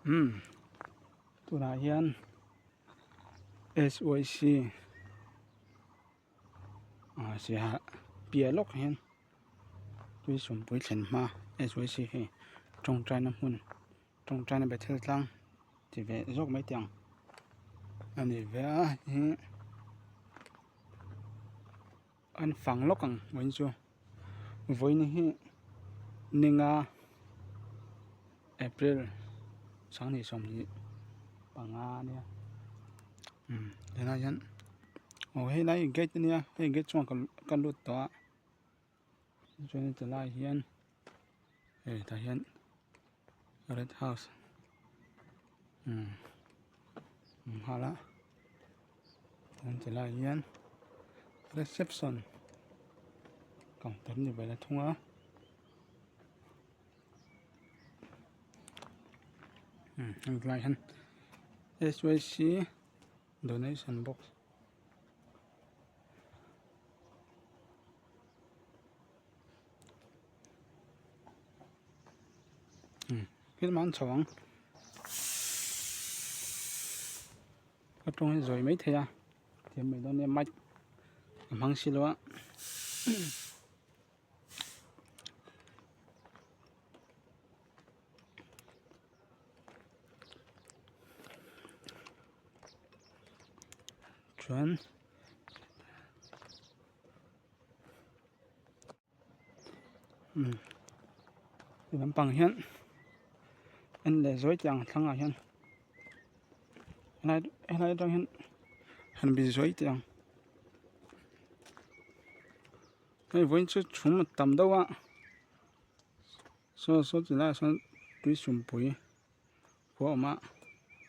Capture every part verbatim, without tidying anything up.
Hmm. Tuna hian S Y C, ah, siaha pia lawk hian Tuisumpui thlen hma S Y C hi ṭawngṭaina hmun, ṭawngṭaina Bethel tlâng ti ve zawk mai tiang a ni ve a, hi an fang lawk ang vawiin chu. Vawiin hi ni nga April sanghnih sawmhnih panga a nia. Hmm, tunah hian, aw, hei lai gate a nia, hei gate chungah ka, ka lut tawh a. Chuan tilai hian, hei, tah hian Red House. Hmm. Hmm, hala. Chuan tilai hian reception counter ni vel a thung a. Hmm, heng lai hian S Y C donation box. Hmm, khi man chawng. Ka ṭawng hi zawi mai thei a. Thiam mai dawn nia, mic a hmang si lo a. Chuan, hmm, i lampang hian en leh zawi tiang thlangah hian, helai, helai aṭang hian han bi zawi tiang. Hei vawiin chu chhum a tam deuh a. Saw, saw tilai sawn Tuisumpui khua awm a,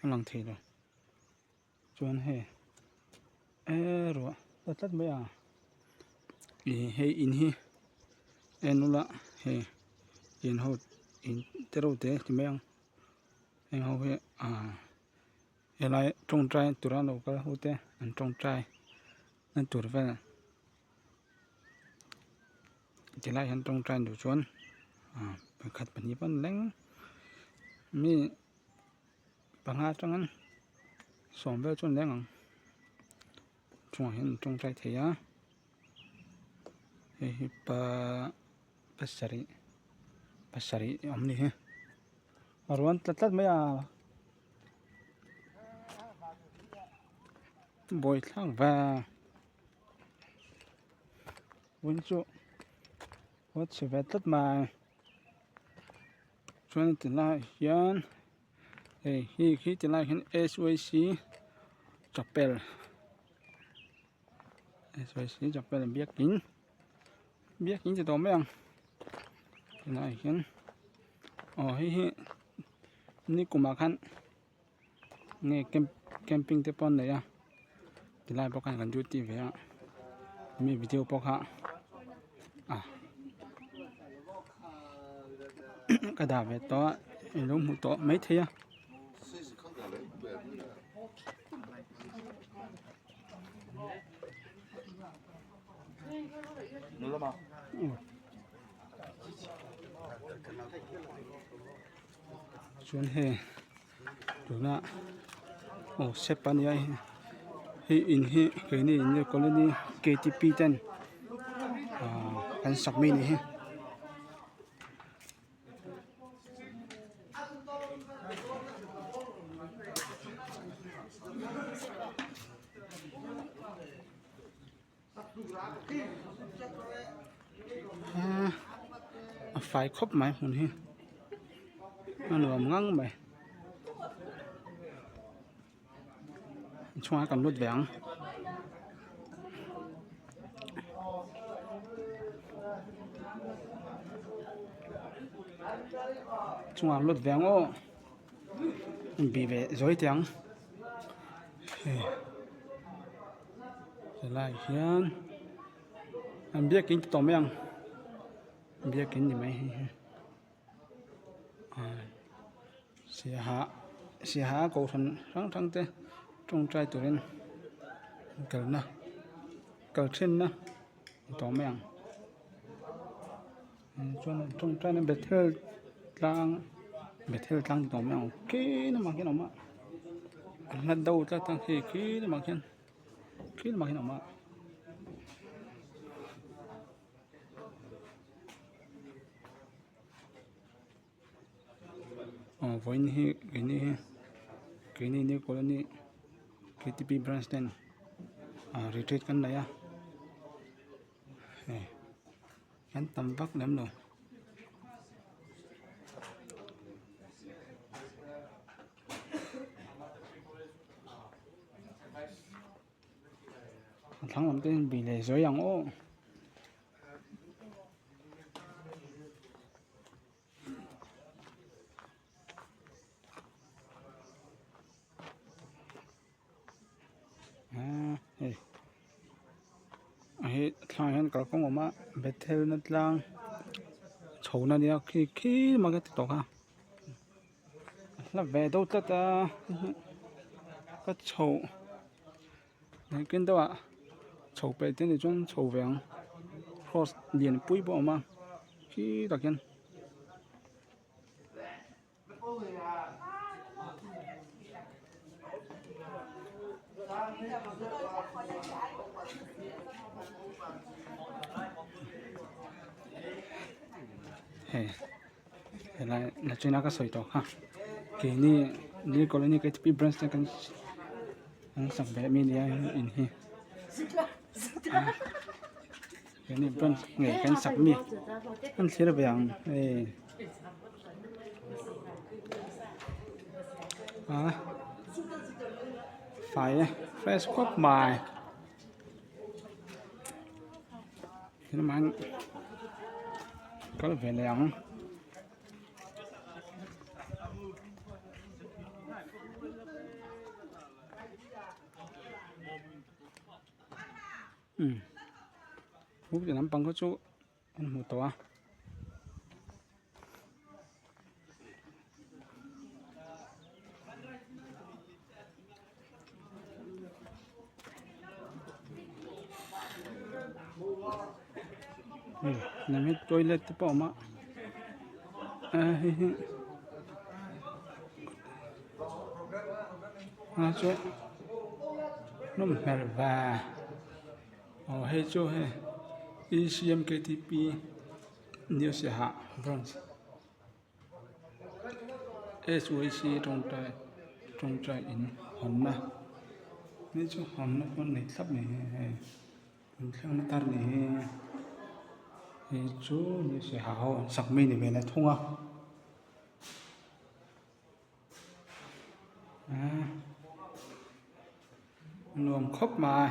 a lang thei lo. Chuan hei, e, ruah tlat tlat mai a. I, hei in hi, en ula, hei, in ho, in te ro te ti mai ang. Heng ho hi, a, helai ṭawngṭai tura lo kal ho te, an ṭawngṭai na tur vel. Tilai hian ṭawngṭai duh chuan, a, pakhat pahnih pawn leng, mi panga aṭangin sawm vel chuan leng ang. Chungah hian an ṭawngṭai thei a. Hei hi pa, pasarih, pasarih awm ni hi. A ruan tlat tlat mai a. Buaithlak ve. Vawiin chu, vawiin chu ve tlat mai. Chuan tilai hian, hei, hi, hi tilai hian S Y C chapel. S Y C chapel biakin. Biakin ti tawh mai ang. Tilai hian, aw, hei hi, nikum ah khan, nge camp-, camping te pawh an nei a, tilai pawh khan kan duty ve a, mi video pawh kha, a, ka dah ve tawh a, in lo hmuh tawh mai thei a. Chuan hei, tuna, aw, sep a nia, hei in hi keini in nge colony K T P ten, ah, kan sak mai ni hi. A, a fai khawp mai hmun hi. A nuam ngang mai. Chhungah kan lut ve ang. Chhungah lut ve ang aw. Bi ve zawi tiang. He. Helai hian an biakin ti tawh mai ang. Biakin ni mai hi. A, siaha, siaha kohhran hrang hrang te ṭawngṭai turin kalna, kal ṭhinna tawh mai ang. Chuan ṭawngṭaina Bethel tlâng Bethel tlâng ti tawh mei, kei na ma kei na ma. Hla do ta ta kei, kei na ma kei. Kei na ma kei na ma. Aw, vawiin hi, keini hi, keini New Colony K T P branch ten, ah, retreat kan nei a. Eh, kan tam vak lem lo. Thlang lam te bi le zoi ang o. Ah, hei. Hei, thlang hian kalkawng awm a, Bethel na tlâng chhona nia, khi, khi ma ka ti tawh kha. Hla ve do tlat a, ka chho. Hei, ken do a, chho pe te ni chuan chho ve ang. Cross lian pui pawh awm a, khi tak hian. Hei, helai na china ka sawi tawh kha. Keini, New Colony K T P branch te kan, kan sak ve mi nia in hi. Ah. Keini branch ngei kan sak mi. Kan thlir ve ang. Eh. Ah. Fai e. Fresh khawp mai. Keini man. Kal ve le ang. Um. Hmuk te lam pang kha chu an hmu tawh a. Hmm, lam hi toilet te pawh awm a. A, hi, hi. A chu hnawm hmel va. Aw, hei chu hei E C M K T P New Siaha branch. S Y C ṭawngṭai, ṭawngṭai in hawnna. Hei chu hawnna pawn nei thlap ni hi, hei. Inthlengna tar ni hi. Hei chu New Siaha ho an sak mai ni ve le thung a. A, nuam khawp mai.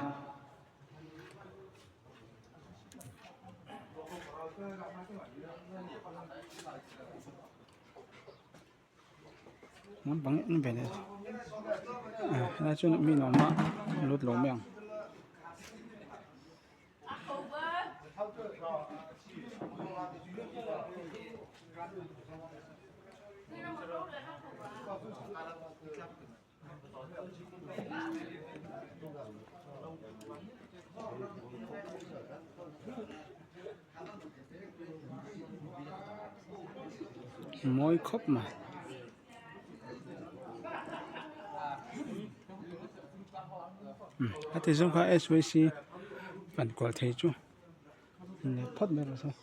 Hnam bang en ve le. A, la chu mi nuam a lut lo mai ang. Mawi khawp mai. Hmm, a ti zawng kha S Y C an kual thei chu. Leh phawt ber a saw.